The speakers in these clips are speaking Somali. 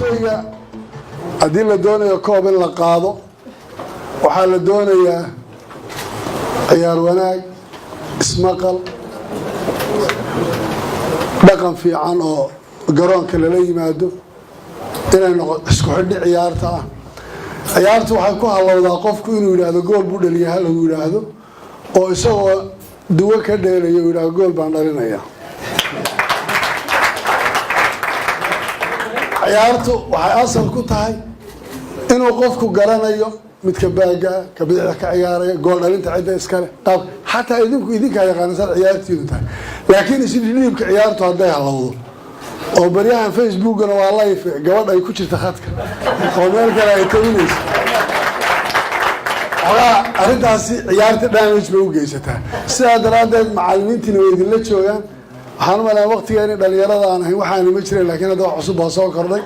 Ciyaartooyga haddii la doonayo koob in la qaado, waxaa la doonayaa ciyaar wanaag, ismaqal, dhaqan fiican oo garoonka lala yimaado, inay noqo isku xidhi ciyaarta ah. Ciyaartu waxay ku halowdaa qofku inuu yidhaahdo gool buu dhaliya, ha lagu yidhaahdo, oo isagoo duwo ka dheelaya uu yidhahdo gool baan dhalinaya. Ciyaartu waxay asal ku tahay inuu qofku garanayo midka baagaa ka bidixda ka ciyaaraya, gool dhalinta cidda iskale, qaab xataa idinku idinkaa yaqaana saad ciyaartiidu tahay. Laakiin isdhiibka ciyaartu hadday halowdo, oo baryahan Facebookana waa live, gabadh ay ku jirta khadka oo meel kale ay tabinayso, xogaa arrintaasi ciyaarta damage bay u geysataa. Sidaa daraaddeed macalimiintiina way idinla joogaan. Waxaan u malaya waqtigeeni dhalinyarada aan ahayn waxaana ma jirin, laakiin hadda wax cusub baa soo kordhay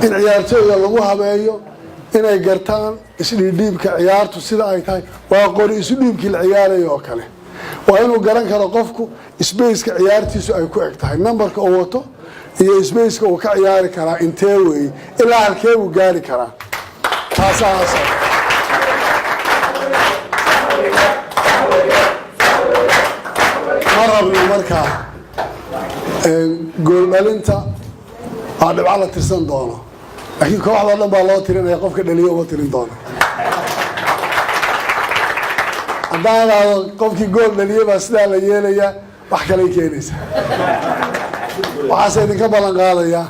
in ciyaartooyga lagu habeeyo inay gartaan isdhiibdhiibka ciyaartu sida ay tahay. Waa qori isu dhiibkii la ciyaarayo oo kale. Waa inuu garan karo qofku spaceka ciyaartiisu ay ku eg tahay, numberka uu wato iyo spaceka uu ka ciyaari karaa intee weeye, ilaa halkee buu gaari karaa. Taasaa asal. Ma rabno markaa gooldhalinta waa dhibco la tirsan doono, laakiin kooxdao dhan baa loo tirinaya, qofka dhaliyo uma tirin doono. Haddaan idhaahdo qofkii gool dhaliye baa sidaa la yeelayaa, wax kalay keenaysa. Waxaase idinka ballan qaadayaa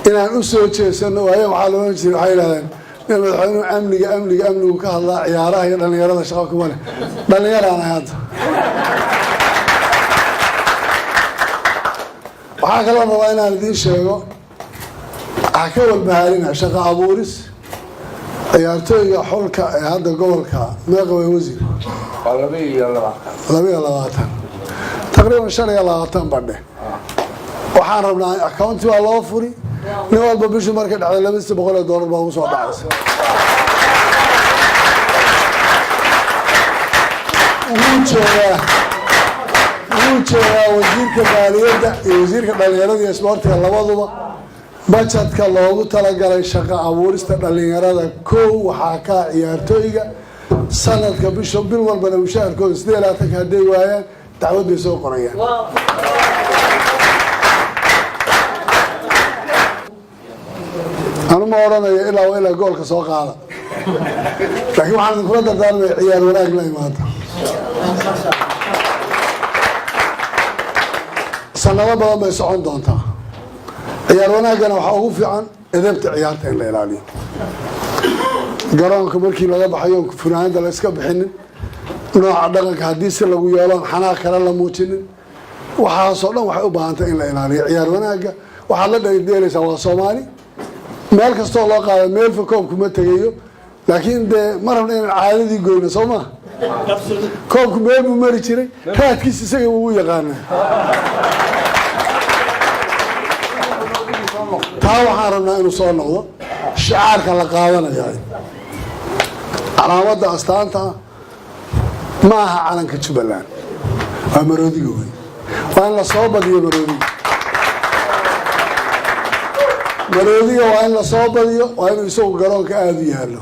inaan u soo jeesano. Waayo waxaa la ohan jiray, waxay yidhahdeen nin madaxweynuhu amniga, amniga, amnigu ka hadlaa, ciyaaraha iyo dhalinyarada shaqo kuma leh. Dhalinyaraan ahay hadda. Waxaa kaloo rabaa inaan idiin sheego, ha ka walbahaarina shaqo abuuris ciyaartooyga xulka ee hadda gobolka. Meeqa way, wasiir? Waa 22. 22, taqriiban 25 badhe. Waxaan rabnaa accounti waa loo furi, nin walba bishii markay dhacdo $200 baa ugu soo dhacaysa. Wuu joogaa wasiirka maaliyadda iyo wasiirka dhalinyarada iyo isboortiga labaduba. Bajetka loogu talagalay shaqo abuurista dhalinyarada kow waxaa kaa ciyaartooyga. Sanadka bisha bil walbana mushaharkooda 28-ka hadday waayaan, dacwad bay soo qorayaan. Anu ma odhanayo ilaa ilaa goolka soo qaada, laakiin waxaan idinkula dardaarmaya ciyaar wanaag la imaata. Sanado badan bay socon doontaa. Ciyaar wanaaggana waxaa ugu fiican edebta ciyaarta in la ilaaliyo. Garoonka markii laga baxayo funaanada la iska bixinin, nooca dhaqanka haddii si lagu yeeloon xanaaq kale la muujinin, waxaasoo dhan waxay u baahantay in la ilaaliyo ciyaar wanaagga. Waxaad la dheelaysaa waa Soomaali, meel kastoo loo qaada meelfa koobku ma tegayo, laakiin dee ma rabna inaan caadadii goyno. Soo maa koobku meel buu mari jiray, raadkiisa isaga wuu yaqaanaa. Taa waxaan rabnaa inuu soo noqdo shicaarka la qaadanaya. Calaamadda astaanta ah ma aha calanka Jubbaland, waa maroodiga wey. Waa in la soo badiyo maroodiga. Maroodiga waa in la soo badiyo, waa inuu isagu garoonka aada u yaalo.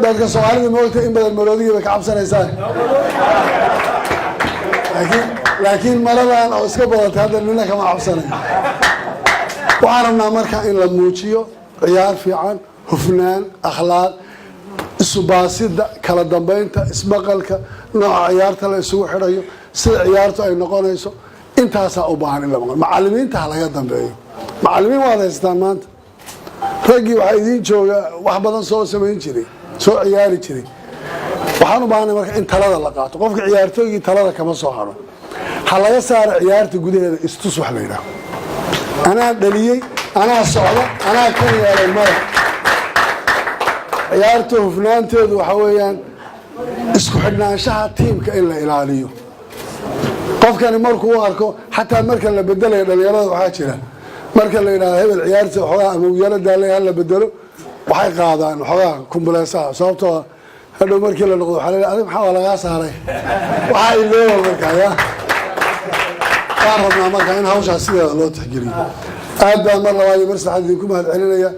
Dadka Soomaalida moogta in badan maroodiga bay ka cabsanaysaa, laakiin maradan oo iska badatay hadda nina kama cabsanayo. Waxaan rabnaa marka in la muujiyo ciyaar fiican, hufnaan, akhlaaq, isubaasida, kala dambeynta, ismaqalka, nooca ciyaarta la isugu xidhayo, sida ciyaartu ay noqonayso. Intaasaa u baahan in la maqlo. Macalimiinta ha laga dambeeyo. Macalimiin waad haysataan maanta, raggii waxaa idiin jooga wax badan soo samayn jiray, soo ciyaari jiray. Waxaan u baahanay marka in talada la qaato. Qofka ciyaartooygii talada kama soo haro. Ha laga saaro ciyaarta gudaheeda istus wax la yidhaaho, anaa dhaliyey, anaa socda, anaa ka yeelay. Maya, ciyaarta hufnaanteedu waxaa weeyaan isku xidhnaanshaha tiimka in la ilaaliyo. Qofkani markuu u arko, xataa marka la bedelayo dhalinyarada, waxaa jira marka la yidhahdo hebel ciyaarta waxoogaa ama yaro daalay, hala bedelo, waxay qaadaan waxoogaa kumbuleesaha, sababtoo hadhow markii la noqdo waxaa la adig maxaa waa lagaa saaray, waxaa ilooba markaa ya. Waan rabnaa marka in hawshaas sideeda loo tixgeliyo. Aad baan mar labaad iyo mar saddexaad idinku mahad celinaya.